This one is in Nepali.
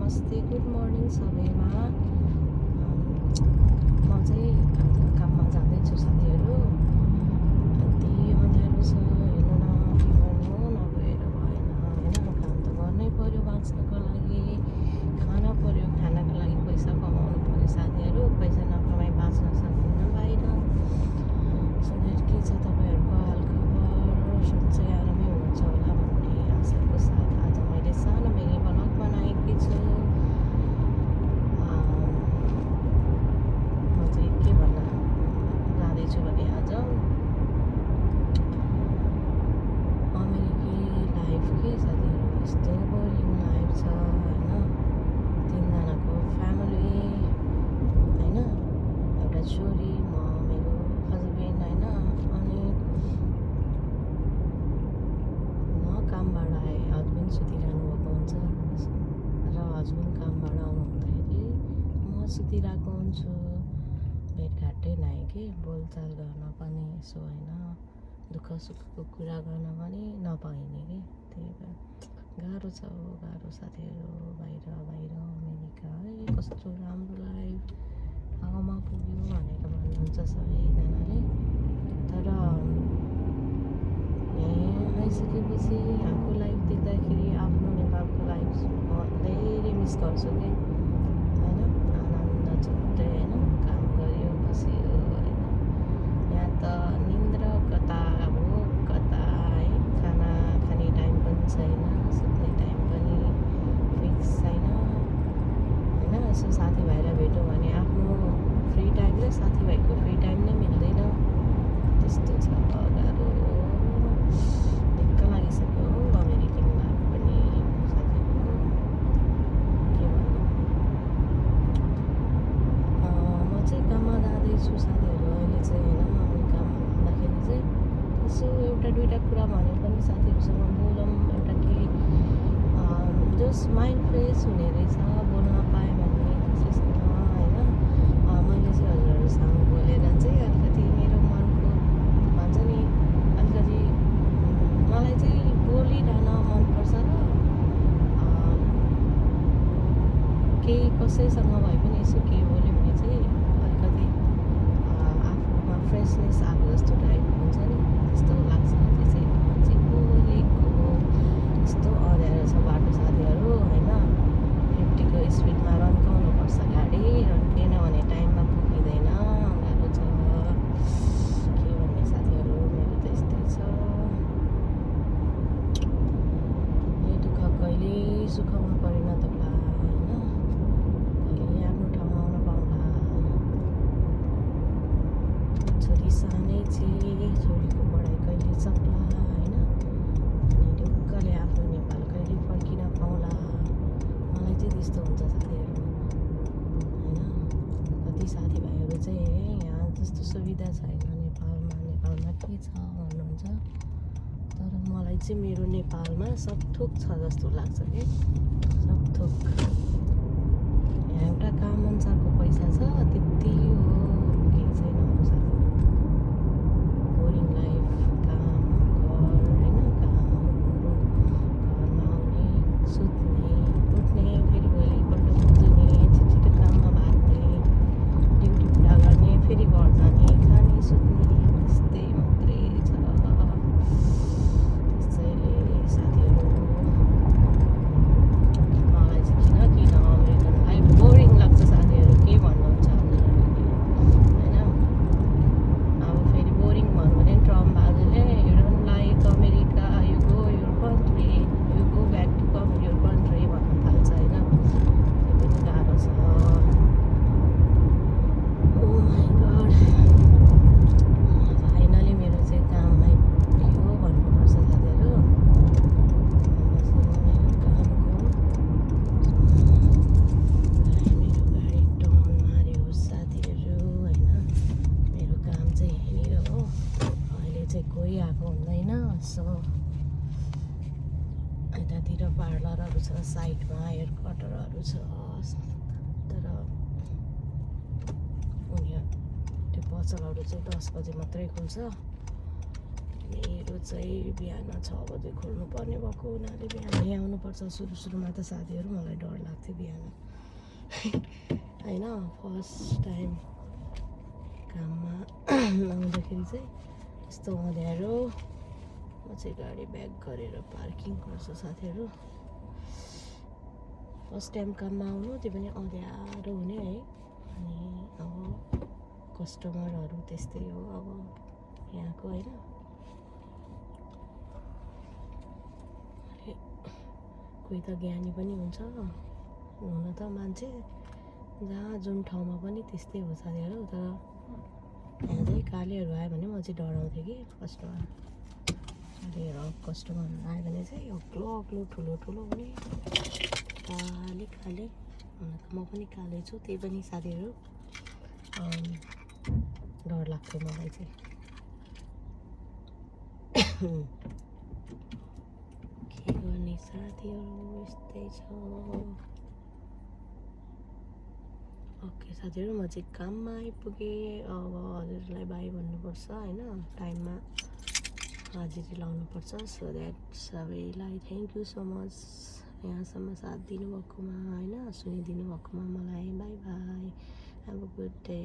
नमस्ते, गुड मर्निङ सबैमा। म चाहिँ आज काममा जाँदैछु साथीहरू। यति अँध्यारो छ, हेर्नु न, के गर्नु, नगएर भएन होइन। काम त गर्नै पऱ्यो, बाँच्नको लागि खाना पऱ्यो, खानाको लागि पैसा कमाउनु पऱ्यो साथीहरू। पैसा नकमाई बाँच्न सक्दैन बाहिर। सधैँ के छ तपाईँहरूको हालखबर? सन्चै आरामै हुनुहुन्छ होला भन्ने आशाको साथ आज मैले सानो मिनी ब्लग बनाएकी छु। म चाहिँ के भन्न जाँदैछु भने आज अमेरिकी लाइफ के साथीहरू, यस्तो बोरिङ लाइफ छ होइन। तिनजनाको फ्यामिली होइन, एउटा छोरी, म, मेरो हस्बेन्ड होइन। अनि कामबाट आए हस्बेन्ड सुतिरहनु भएको हुन्छ र हस्बेन्ड कामबाट आउनु हुँदाखेरि म सुतिरहेको हुन्छु। भेटघाटै नै कि बोलचाल गर्न पनि यसो होइन, दुःख सुखको कुरा गर्न पनि नपाइने कि। त्यही भएर गाह्रो छ, गाह्रो साथीहरू। बाहिर अमेरिका है, कस्तो राम्रो लाइफ, ठाउँमा पुग्यो भनेर भन्नुहुन्छ सबैजनाले। तर यहीँ आइसकेपछि यहाँको लाइफ देख्दाखेरि आफ्नो नेपालको लाइफ म धेरै मिस गर्छु कि होइन। आनन्द छुट्टै होइन, काम गऱ्यो बस्यो होइन। यहाँ त निन्द्रा कता भोक कता है, खाना खाने टाइम पनि छैन, सुत्ने टाइम पनि फिक्स छैन होइन। यसो साथीभाइलाई भेट्यौँ भने आफ्नो फ्री टाइम र साथीभाइको फ्री टाइम नै मिल्दैन। त्यस्तो छ, गाह्रो ढिक्क लागिसक्यो हो अमेरिकन लाइफ पनि साथीहरू। के भन्नु, म चाहिँ काममा जाँदैछु साथीहरू अहिले चाहिँ होइन। अनि काममा जाँदाखेरि चाहिँ यसो एउटा दुइटा कुरा भने पनि साथीहरूसँग बोलौँ, एउटा के जस्ट माइन्ड फ्रेस हुने रहेछ बोल्न पाएँ भने कसैसँग होइन। मैले चाहिँ हजुरहरूसँग बोलेर चाहिँ अलिकति मेरो मनको भन्छ नि, अलिकति मलाई चाहिँ बोलिरहन मनपर्छ र केही कसैसँग भए पनि यसो केही बोल्यो भने चाहिँ अलिकति आफूमा फ्रेसनेस आएको जस्तो टाइप हुन्छ नि, त्यस्तो लाग्छ। त्यसैले म चाहिँ बोलेको। यस्तो अँध्यारो छ बाटो साथीहरू होइन। 50को स्पिडमा रन्काउनुपर्छ गाडी, रन्किएन भने टाइममा पुगिँदैन, गाह्रो छ। के भन्ने साथीहरू, मेरो त यस्तै छ। यो दुःख कहिले सुखमा परिणत होला होइन, कहिले आफ्नो ठाउँमा आउन पाउला। छोरी सानै छे, छोरीको पढाइ कहिले सक्ला होइन। अनि ढुक्कले आफ्नो नेपाल कहिले फर्किन पाउला। मलाई चाहिँ त्यस्तो हुन्छ साथीहरू होइन। कति साथीभाइहरू चाहिँ यहाँ जस्तो सुविधा छैन नेपालमा, नेपालमा के छ भन्नुहुन्छ। तर मलाई चाहिँ मेरो नेपालमा सब थोक छ जस्तो लाग्छ कि, सब थोक। यहाँ एउटा काम अनुसारको पैसा छ, त्यति हो, केही छैन अरू साथीहरू। बोरिङ लाइफ, काम घर होइन, काम घरमा आउने, सुत्ने, उठ्ने, फेरि भोलिपल्ट उठ्ने, छिटो काममा भाग्ने, ड्युटी पुरा गर्ने, फेरि घर जाने, खाने, सुत्ने, त्यस्तै मात्रै छ। त्यसैले साथीहरू मलाई चाहिँ किन अमेरिकन लाइफ बोरिङ लाग्छ साथीहरू। के भन्नुहुन्छ हजुरहरूले होइन। अब फेरि बोरिङ भन्यो भने ट्रम्प बाजुले you don't like America, you go your country, you go back to come your country भन्न थाल्छ होइन। त्यो पनि गाह्रो छ। ओ माई गड, फाइनली मेरो चाहिँ काम आइपुग्यो भन्नुपर्छ साथीहरू। मेरो कामको मेरो गाडी टर्न मार्यो साथीहरू होइन। मेरो काम चाहिँ यहीँनिर हो। अहिले चाहिँ कोही आएको हुँदैन। सो यतातिर पार्लरहरू छ, साइडमा हेयर कटरहरू छ। तर उनीहरू त्यो पसलहरू चाहिँ 10 बजे मात्रै खुल्छ। मेरो चाहिँ बिहान 6 बजे खोल्नुपर्ने भएको हुनाले बिहानै आउनुपर्छ। सुरुमा त साथीहरू मलाई डर लाग्थ्यो बिहान होइन। फर्स्ट टाइम काममा आउँदाखेरि चाहिँ यस्तो अँध्यारो। म चाहिँ गाडी ब्याक गरेर पार्किङ गर्छु साथीहरू। फर्स्ट टाइम काममा आउनु, त्यो पनि अँध्यारो हुने है। अनि अब कस्टमरहरू त्यस्तै हो अब यहाँको होइन। कोही त ज्ञानी पनि हुन्छ हुन त मान्छे, जहाँ जुन ठाउँमा पनि त्यस्तै हो साथीहरू। तर यहाँ चाहिँ कालेहरू आयो भने म चाहिँ डराउँथेँ कि फर्स्टमा। कस्टमरहरू आयो भने चाहिँ अग्लो ठुलो हुने, काले हुन त म पनि कालै छु, त्यही पनि साथीहरू डर लाग्थ्यो मलाई चाहिँ। के गर्ने साथीहरू, यस्तै छ। ओके साथीहरू, म चाहिँ काममा आइपुगेँ। अब हजुरलाई बाई भन्नुपर्छ होइन। टाइममा हाजिरी लाउनुपर्छ। सो द्याट सबैलाई थ्याङ्क यू सो मच यहाँसम्म साथ दिनुभएकोमा होइन, सुनिदिनु भएकोमा मलाई। By by, have a good day.